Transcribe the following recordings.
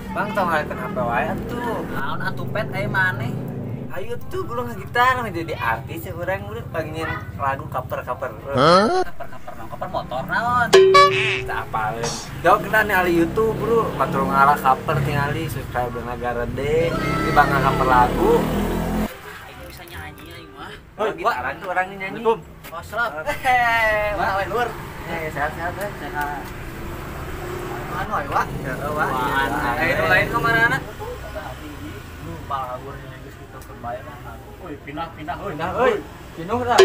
Bang tong ngalekeun HP wae atuh. Naon atuh pet aya maneh? Ayo tuh belum gitar jadi artis ya urang udah pengen lagu cover-cover. Cover-cover naon? Cover motor naon? Tak apaleun. Jauh kita nih YouTube bro, batur ngalah cover tingali subscribe garede, di bangga cover lagu. Aing bisa nyanyi aing mah. Oh, gitaran tuh orang nyanyi. Wassalam. Hehe, wah lur. Sehat-sehat eh. Sehat. Anu ayo wak. Heeh wak. Ayo lain ke mana? Lupa lagunya geus kitu kebayang aku. Euy, pindah-pindah euy. Pindah euy. Pinuh dah.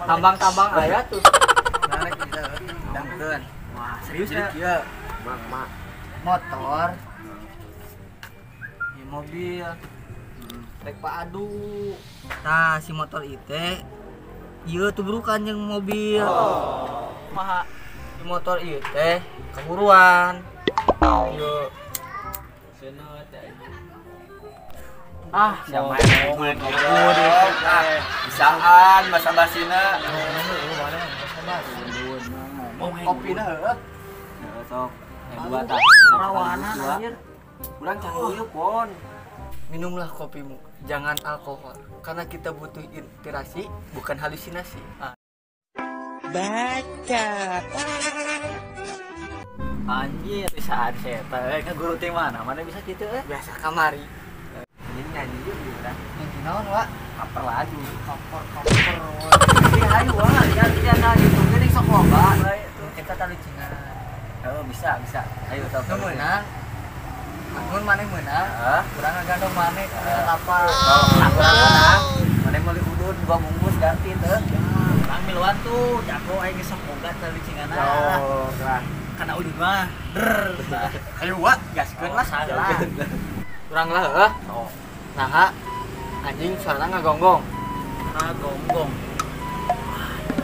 Tambang-tambang aya tuh. Narik kita dangkeun. Wah, serius ya? Kieu. Mak motor. Di mobil. Rek Pak Adu. Tah si motor ieu teh ieu tubrukan jeung mobil. Maha si motor ieu teh keburuan. Ieu cenut ah, siapa yang ngomong bisaan basa-basina. Kopina heuh. Heeh sok. Dua tah. Rawanan anjir. Urang can uyup, Pon. Minumlah kopimu, jangan alkohol. Karena kita butuh inspirasi, bukan halusinasi. Ah. Baca. Anjir, bisa eta euy ka guru teh mana? Mana bisa kitu euy? Biasa kamari. Ini nyanyi juga urang. Nyanyi naon, Wak? Cover lagu. Cover. Jadi ayo wah, jangan YouTube geuning sok loba. Kita talucingan. Oh, bisa. Ayo sok. Nu meunang. Mun maneh meunang, urang ngagandong maneh lapar. Oh, urang meunang. Maneh meuli udud 2 bungkus ganti teu. Urang miluan tuh, jago aing geus sok boga talucinganna. Oh, lah. Kana udud mah. Der. Ayo wak, gaskeun lah salah. Urang lah heuh. Naha anjing suara ngagonggong. Ngagonggong.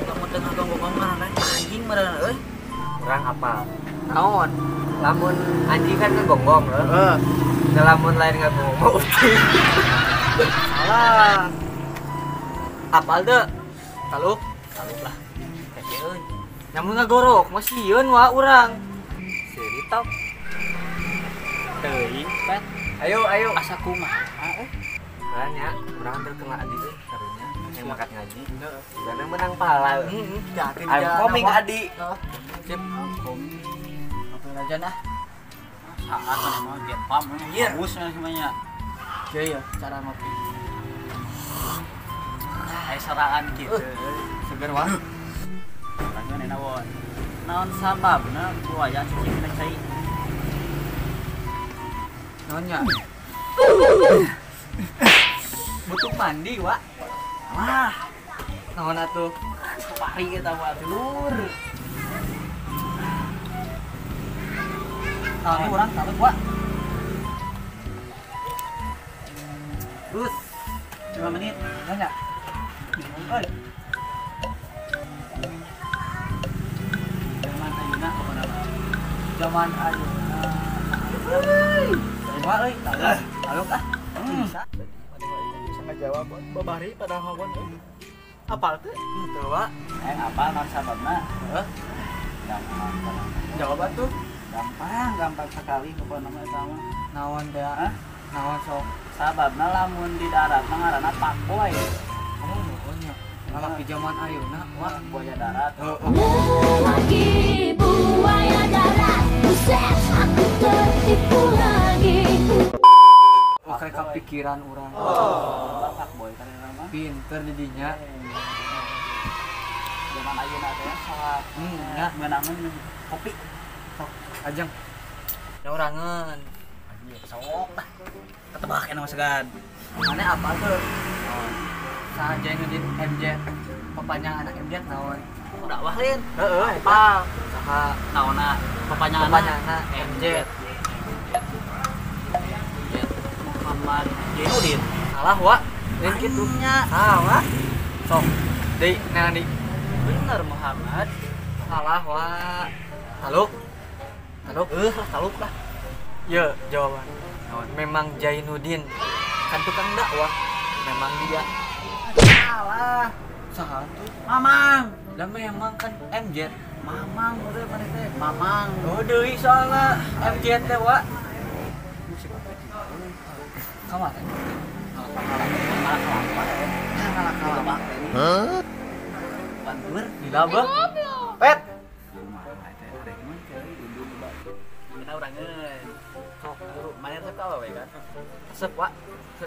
Kamu teh ngagonggong mana anjing meureun euy. Urang apal. Naon? Lamun anjing kan ngagonggong heuh. Da lamun lain ngagonggong mah ucing. Salah. Apal teu? Taluk? Taluk lah. Keceun. Nyamun ngagorok mah sieun wa urang. Seuri tok. Teuing pet. Ayo ayo asa kumaha euy. Banyak urang terkena adi euy karunya yang makat ngaji. Heeh. Menang pahala. Heeh. I'm coming adi. Sip. Coming. Apa aja nah? Saat mana mau get pam Iya. Bagus semuanya. Iya ya, cara ngopi. Ai saraan kitu. Seger wah. Tanya naon. Naon sababna buaya cicing dina cai? Naonnya? Butuh mandi, Wak. Wah. Naon atuh? Pari eta mah dulur. Tahu urang tahu, Wak. Terus 5 menit. Nanya. Euy. Zaman ayeuna kumaha? Zaman ayeuna. Euy. Wah euy, taluk ah. Bisa. Bisa ngajawab babari pada hawan euy. Apal teu? Henteu, Wak. Apal naon sababna? Heuh. Gampang. Jawab atuh. Gampang, gampang sekali pokona mah eta mah. Naon teh? Hah? Naon sok? Sababna lamun di darat mah ngaranna pakboy. Oh, nya. Malah di zaman ayeuna, Wak, buaya darat. Lagi buaya darat, buset aku tertipu lagi. Oh, kayak kepikiran urang. Oh, pakboy kan urang mah. Pinter didinya. Zaman ayeuna teh salah. Nya meunangeun kopi. Sok ajeng. Ya urangeun. Anjir, sok lah. Ketebak enak mah segan. Mane apa tuh? Saha ngedit MJ. Kepanjangan anak MJ naon? Dakwah lain. Heeh, eta. Saha naonna? Kepanjangan kepanjangan MJ. Muhammad Jainuddin. Salah, Wak. Lain kitu. Salah, Wak. Sok. Deui, neangan deui. Bener Muhammad. Salah, Wak. Taluk. Taluk. Taluk lah. Ya, jawaban. Memang Jainuddin. Kan tukang dakwah. Memang dia. Salah. Salah tuh. Mamang. Lah memang kan MJ. Mamang udah mana teh? Mamang. Oh, deui soalna MJ teh, Wak. Kamana? Ngalah ini. Hah? Bantur gila bah. Pet. Kita urangeun. Sok buru mana resep ka we kan? Resep wa.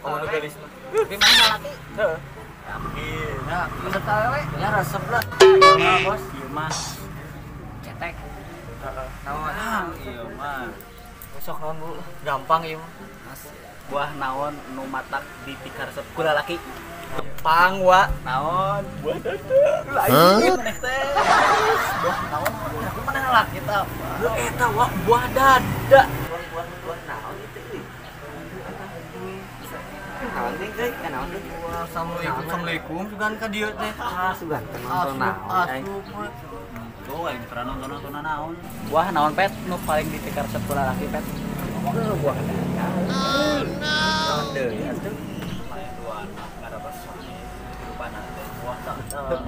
Oh, nu gelis mah. Tapi mana ngalaki? Heeh. Yakin. Ya, resep ka we. Ya resep lah. Nah, bos, ieu mah cetek. Heeh. Naon? Ieu mah. Sok naon bu? Gampang ieu mah. Buah naon nu matak dipikaresep ku lalaki? Pang wa. Naon? Buah dada. Lain maneh teh. Buah naon? Aku mana lalaki tah? Buah eta wa buah dada. Buah naon itu euy? Naon deui euy? Naon deui? Wah, assalamualaikum. Assalamualaikum sugan ka dieu teh. Ah, sugan teh nonton naon. Tuh, aing pernah nonton naon. Buah naon pet nu paling dipikaresep ku lalaki pet? Heuh, buah dada. Oh no. Naon deui atuh?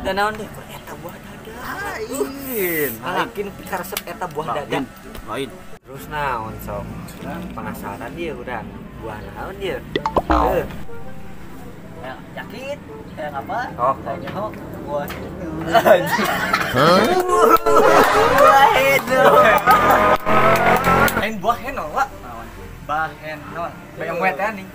Dan naon deh, eta buah dada. Lain. Lalaki nu pikaresep eta buah dada. Lain. Terus naon sok? Penasaran dia urang. Buah naon dia? Heuh. Ya, yakin? Kayak apa? Oh, kayaknya buah itu. Hah? Buah itu. Lain buah heno, Wak. Bahenon. BMW teh nih.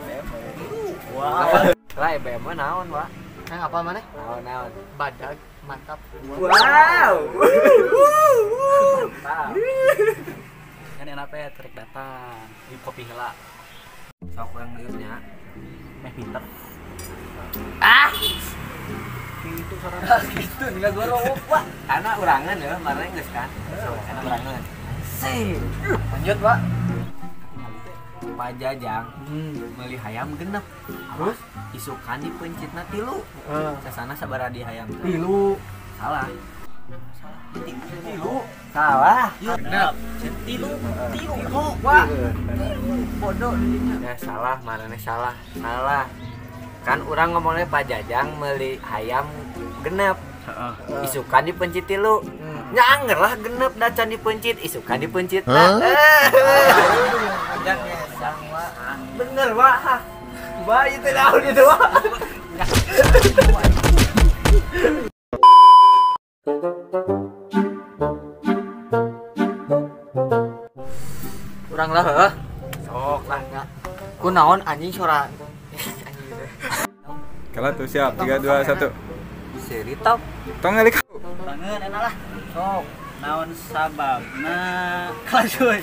Wow. Lah BMW naon, Wak? Yang apa mana? Naon naon. Badag mantap. Wow. Mantap. Kan enak pe trek datang di kopi heula. Sok urang liurnya. Meh pinter. Ah. Gitu sorana. Gitu enggak gua rowok, Pak. Karena urangan ya, marane geus kan. Sok karena urangan. Sih. Lanjut, Pak. Pak Jajang meuli hayam genep. Terus isukan dipencitna tilu. Sasana sabaraha di hayam? Tilu. Salah. Tilu. Salah. Genep. Tilu, tilu. Wah. Bodoh didinya. Ya salah, marane salah. Salah. Kan urang ngomongnya Pak Jajang meuli hayam genep. Heeh. Isukan dipencit tilu. Nya anger lah genep da can dipencit, isukan dipencit. Bener, Wak. Wah, itu naon itu, Wak. Urang lah heuh. Sok lah. Ku naon anjing sora. Anjing teh. Kalau tuh siap 3 2 1. Seri top. Tong ngalik. Bangun enak lah. Sok. Naon sababna? Kalah cuy.